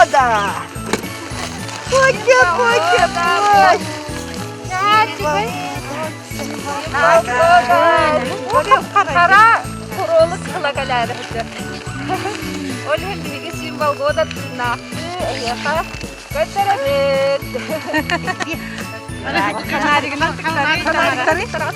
года! Путя, путя, путь! Хара куролук сыла кэлээри Ол иһин биһиги символ года тыыннаахтыы эһиэхэ көрдөрөбүт. Фонаригынан Фонаригынан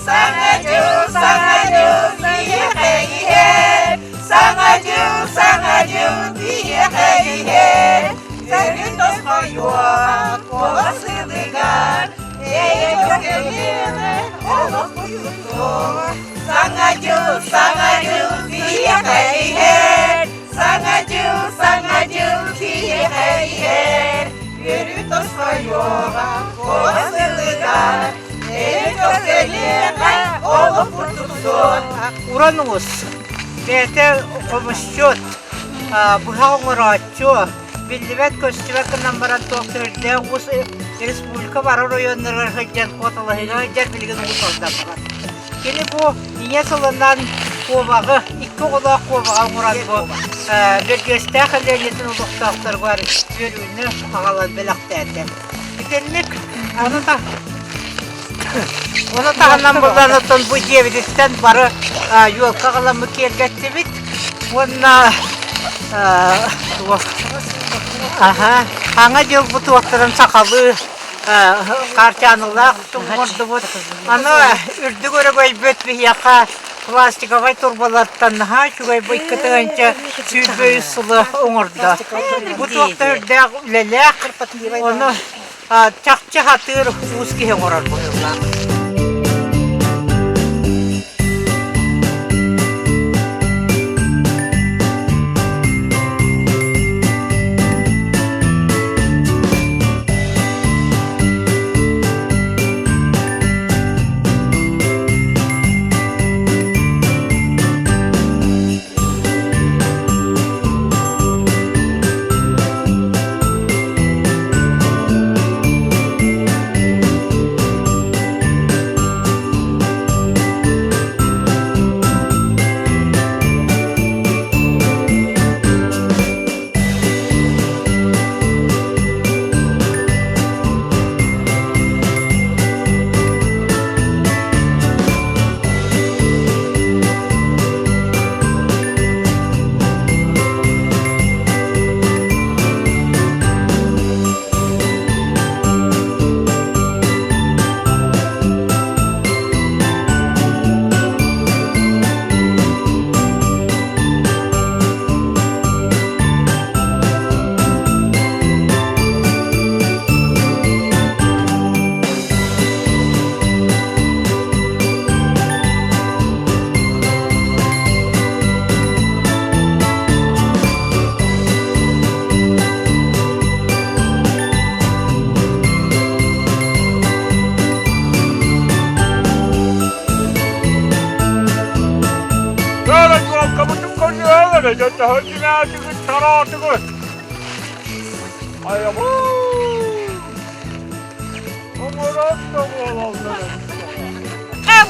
Саҥа дьыл, саҥа дьыл, биһиэхэ иһэр. Саҥа дьыл, саҥа дьыл, биһиэхэ иһэр. Сэрин тосхойуо, куола сылыгар, эйэ кэлиэҕэ, олох уйутуо. Саҥа дьыл, саҥа дьыл, биһиэхэ иһэр. Саҥа дьыл, саҥа дьыл, биһиэхэ иһэр. Үөрүү тосхойуоҕа, куола сылыгар, Уран уус бэйэтэ хомусчут, быһа оҥорооччу, биллибэт-көстүбэт гынан баран туох да үрдээх уус республика бары оройуоннарыгар сылдьан куоталаһыыга сылдьар билигин уус алданнар. Кини бу ийэ сылынан куобаҕы, икки оҕолоох куобаҕы оҥорон бу Бэрдьигэстээх Элиэнньэтин олохтоохторугар үөрүүнү аҕалан бэлэхтээтэ. Итинник ону та ону таһынан булан оттон бу дьиэбититтэн бары елка аҕаламмыт киэргэттибит уонна аха Аҥа дьылбыт уоттарын сахалыы хаарчааналаах оҥордубут. Аны үрдүк өрөгөйбүт биһиэхэ пластиковай турбалартан наһаа үчүгэй бу 2 тыһыынча 23 сылы оҥордо. Бу туох да үрдээх үлэлээх, ону чахчы хатыыр уус киһи оҥорор быһыылаах.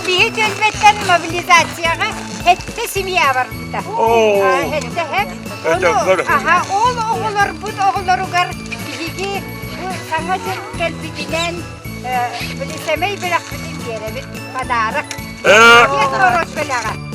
Биһи түөлбэттэн мобилизацияҕа сэттэ семья барбыта. Сэттэ Аха, ол оҕолорбут оҕолоругар биһиги бу саҥа дьыл кэлбитинэн били сэмэй бэлэхпитин биэрэбит подарок. Дед Мороз бэлэҕэ.